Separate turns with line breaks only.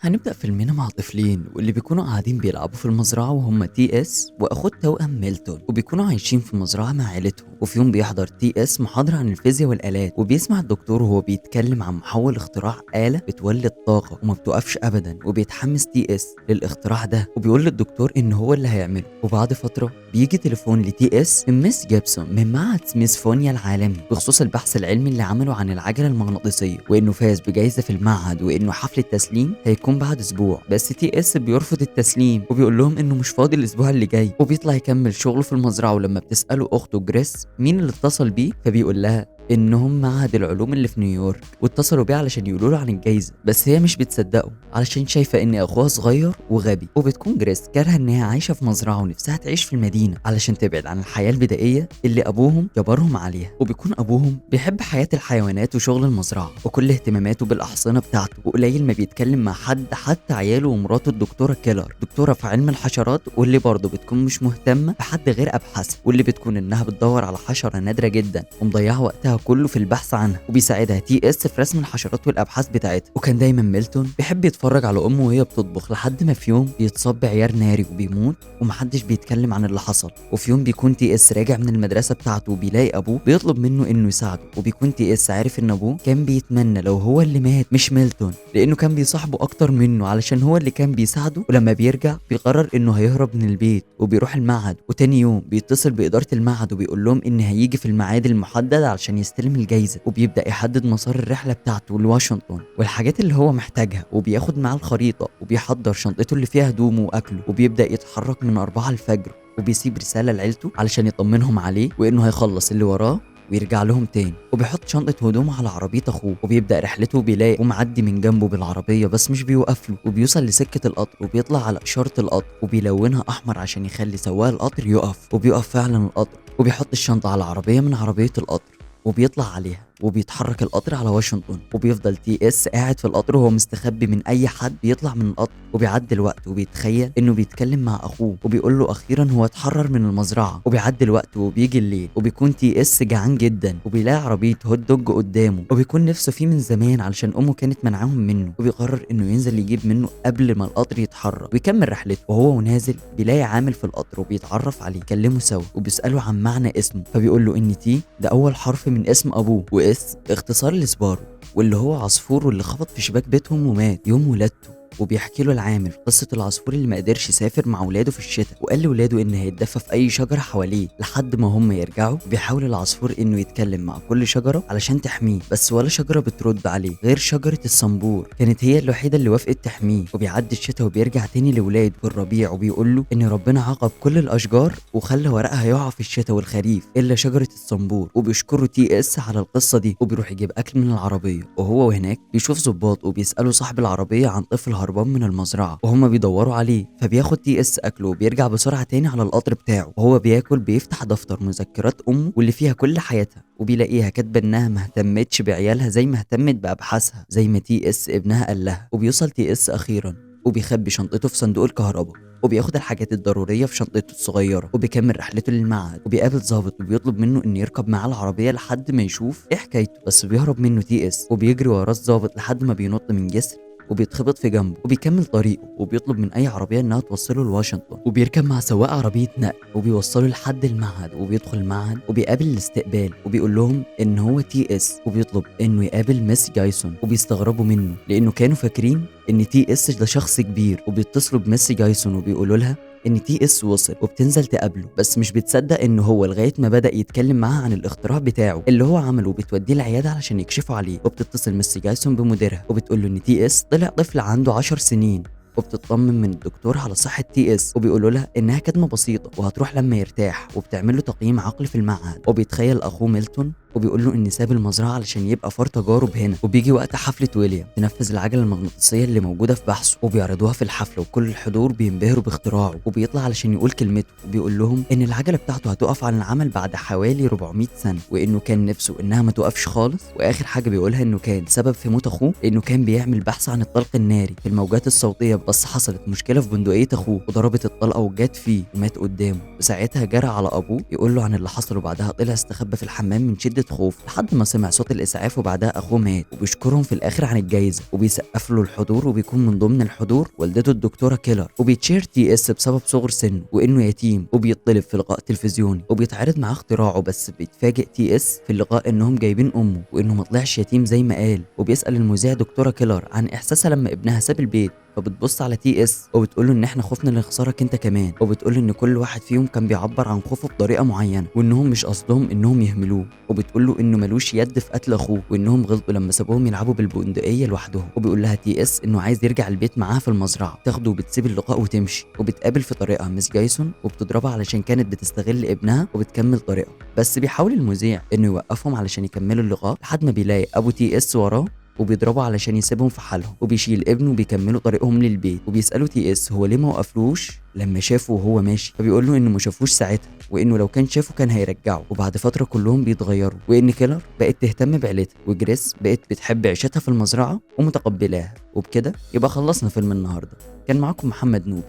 هنبدأ فيلمنا مع طفلين واللي بيكونوا قاعدين بيلعبوا في المزرعة، وهم تي اس واخوه التوأم ميلتون، وبيكونوا عايشين في مزرعة مع عيلتهم. وفي يوم بيحضر تي اس محاضرة عن الفيزياء والآلات، وبيسمع الدكتور وهو بيتكلم عن محول اختراع آلة بتولد طاقة وما بتوقفش أبدا. وبيتحمس تي اس للاختراع ده وبيقول للدكتور إن هو اللي هيعمله. وبعد فترة بيجي تليفون لتي اس من مس جيبسون من معهد سميثسونيان العالمي بخصوص البحث العلمي اللي عمله عن العجلة المغناطيسية، وإنه فاز بجائزة في المعهد، وإنه حفل التسليم هيكون بعد اسبوع. بس تي اس بيرفض التسليم وبيقول لهم انه مش فاضي الاسبوع اللي جاي، وبيطلع يكمل شغله في المزرعة. ولما بتساله اخته جريس مين اللي اتصل بيه، فبيقول لها انهم معهد العلوم اللي في نيويورك واتصلوا بيه علشان يقولوا له عن الجايزة، بس هي مش بتصدقه علشان شايفه ان اخوها صغير وغبي. وبتكون جريس كارهه انها عايشه في مزرعة ونفسها تعيش في المدينة علشان تبعد عن الحياة البدائية اللي ابوهم جبرهم عليها. وبيكون ابوهم بيحب حياة الحيوانات وشغل المزرعة، وكل اهتماماته بالاحصنه بتاعته، وقليل ما بيتكلم مع حد حتى عياله ومراته الدكتورة كيلر، دكتورة في علم الحشرات، واللي برضه بتكون مش مهتمة بحد غير ابحاثها، واللي بتكون انها بتدور على حشرة نادرة جدا ومضيعه وقتها كله في البحث عنها. وبيساعدها تي اس في رسم الحشرات والابحاث بتاعتها. وكان دايما ميلتون بيحب يتفرج على امه وهي بتطبخ، لحد ما في يوم بيتصاب بعيار ناري وبيموت ومحدش بيتكلم عن اللي حصل. وفي يوم بيكون تي اس راجع من المدرسة بتاعته وبيلاقي ابوه بيطلب منه انه يساعده، وبيكون تي اس عارف ان ابوه كان بيتمنى لو هو اللي مات مش ميلتون، لانه كان بيصاحبه اكتر منه علشان هو اللي كان بيساعده. ولما بيرجع بيقرر انه هيهرب من البيت وبيروح المعهد. وتاني يوم بيتصل بادارة المعهد وبيقول لهم ان هيجي في الميعاد المحدد علشان يستلم الجايزة. وبيبدا يحدد مسار الرحلة بتاعته لواشنطن والحاجات اللي هو محتاجها، وبياخد معاه الخريطة وبيحضر شنطته اللي فيها هدومه واكله، وبيبدا يتحرك من 4 الفجر، وبيسيب رسالة لعيلته علشان يطمنهم عليه وانه هيخلص اللي وراه ويرجع لهم تاني. وبيحط شنطة هدومه على عربية أخوه وبيبدأ رحلته، وبيلاقي ومعدي من جنبه بالعربية بس مش بيوقف له، وبيوصل لسكة القطر وبيطلع على إشارة القطر وبيلونها أحمر عشان يخلي سواق القطر يقف، وبيقف فعلا القطر. وبيحط الشنطة على عربية من عربية القطر وبيطلع عليها، وبيتحرك القطر على واشنطن. وبيفضل تي اس قاعد في القطر وهو مستخبي من اي حد بيطلع من القطر. وبيعدي الوقت وبيتخيل انه بيتكلم مع اخوه وبيقول له اخيرا هو اتحرر من المزرعة. وبيعدي الوقت وبيجي الليل، وبيكون تي اس جعان جدا وبيلاقي عربية هوت دوج قدامه، وبيكون نفسه فيه من زمان علشان امه كانت منعاهم منه، وبيقرر انه ينزل يجيب منه قبل ما القطر يتحرك ويكمل رحلته. وهو ونازل بيلاقي عامل في القطر وبيتعرف عليه، كلمة سوا وبيساله عن معنى اسمه، فبيقول له ان تي ده اول حرف من اسم ابوه، و S اختصار لسبارو واللي هو عصفور واللي خبط في شباك بيتهم ومات يوم ولادته. وبيحكي له العامل قصة العصفور اللي ما قدرش يسافر مع ولاده في الشتاء، وقال لولاده ان هيتدفى في اي شجرة حواليه لحد ما هم يرجعوا. بيحاول العصفور انه يتكلم مع كل شجرة علشان تحميه، بس ولا شجرة بترد عليه غير شجرة الصنبور، كانت هي الوحيدة اللي وافقت تحميه. وبيعدي الشتاء وبيرجع تاني لولاده في الربيع، وبيقول له ان ربنا عاقب كل الاشجار وخلى ورقها يقع في الشتاء والخريف الا شجرة الصنبور. وبيشكره تي اس على القصة دي، وبيروح يجيب اكل من العربية. وهو وهناك بيشوف ظباط وبيسألوا صاحب العربية عن طفل هربان من المزرعة وهما بيدوروا عليه، فبياخد تي اس اكله وبيرجع بسرعة تاني على القطر بتاعه. وهو بياكل بيفتح دفتر مذكرات امه واللي فيها كل حياتها، وبيلاقيها كاتبه انها ما اهتمتش بعيالها زي ما اهتمت بابحاثها زي ما تي اس ابنها قال لها. وبيوصل تي اس اخيرا وبيخبي شنطته في صندوق الكهرباء، وبياخد الحاجات الضرورية في شنطته الصغيرة، وبيكمل رحلته للمعهد. وبيقابل ظابط وبيطلب منه انه يركب معاه العربية لحد ما يشوف ايه حكايته، بس بيهرب منه تي اس وبيجري وراه الظابط لحد ما بينط من جسر وبيتخبط في جنبه، وبيكمل طريقه وبيطلب من اي عربية انها توصله لواشنطن. وبيركب مع سواق عربية نقل وبيوصله لحد المعهد، وبيدخل المعهد وبيقابل الاستقبال وبيقول لهم ان هو تي اس، وبيطلب انه يقابل مس جايسون، وبيستغربوا منه لانه كانوا فاكرين ان تي اس ده شخص كبير. وبيتصلوا بمس جايسون وبيقولوا لها ان تي اس وصل، وبتنزل تقابله بس مش بتصدق ان هو لغاية ما بدا يتكلم معاها عن الاختراع بتاعه اللي هو عمله، وبتوديه العيادة علشان يكشفوا عليه. وبتتصل مس جايسون بمديرها وبتقول له ان تي اس طلع طفل عنده 10 سنين، وبتطمن من الدكتور على صحة تي اس، وبيقولوا لها انها كدمه بسيطة وهتروح لما يرتاح، وبتعمل له تقييم عقلي في المعهد. وبيتخيل اخوه ميلتون وبيقول له ان ساب المزرعة علشان يبقى فار تجارب هنا. وبيجي وقت حفلة ويليام تنفذ العجلة المغناطيسيه اللي موجودة في بحثه، وبيعرضوها في الحفلة وكل الحضور بينبهروا باختراعه. وبيطلع علشان يقول كلمته وبيقول لهم ان العجلة بتاعته هتقف عن العمل بعد حوالي 400 سنة، وانه كان نفسه انها ما توقفش خالص. واخر حاجة بيقولها انه كان سبب في موت اخوه انه كان بيعمل بحث عن الطلق الناري في الموجات الصوتية، بس حصلت مشكلة في بندقية اخوه وضربت الطلقة وجت فيه ومات قدامه. وساعتها جرى على ابوه يقول له عن اللي حصل، وبعدها طلع استخبى في الحمام من شده خوف لحد ما سمع صوت الاسعاف وبعدها اخوه مات. وبيشكرهم في الاخر عن الجايزة وبيسقف له الحضور، وبيكون من ضمن الحضور والدته الدكتورة كيلر. وبيتشير تي اس بسبب صغر سنة وانه يتيم، وبيطلب في لقاء تلفزيوني وبيتعرض معاه اختراعه، بس بيتفاجئ تي اس في اللقاء انهم جايبين امه وانه ما طلعش يتيم زي ما قال. وبيسال المذيع دكتورة كيلر عن احساسها لما ابنها ساب البيت، فبتبص على تي اس وبتقول له ان احنا خفنا نخسرك انت كمان، وبتقول له ان كل واحد فيهم كان بيعبر عن خوفه بطريقة معينة وانهم مش قصدهم انهم يهملوه، وبتقول له انه ملوش يد في قتل اخوه وانهم غلطوا لما سابوهم يلعبوا بالبندقيه لوحدهم. وبيقول لها تي اس انه عايز يرجع البيت معاها في المزرعة، تاخده وبتسيب اللقاء وتمشي. وبتقابل في طريقها مس جايسون وبتضربها علشان كانت بتستغل ابنها وبتكمل طريقها، بس بيحاول المذيع انه يوقفهم علشان يكملوا اللقاء لحد ما بيلاقي ابو تي اس وراه وبيضربوا علشان يسيبهم في حالهم، وبيشيل ابنه وبيكملوا طريقهم للبيت. وبيسالوا تي اس هو ليه ما وقفلوش لما شافه وهو ماشي، فبيقول له انه ما شافوش ساعتها وانه لو كان شافه كان هيرجعه. وبعد فترة كلهم بيتغيروا، وان كيلر بقت تهتم بعيلتها وجريس بقت بتحب عيشتها في المزرعة ومتقبلاها. وبكده يبقى خلصنا فيلم النهارده. كان معاكم محمد نوبي.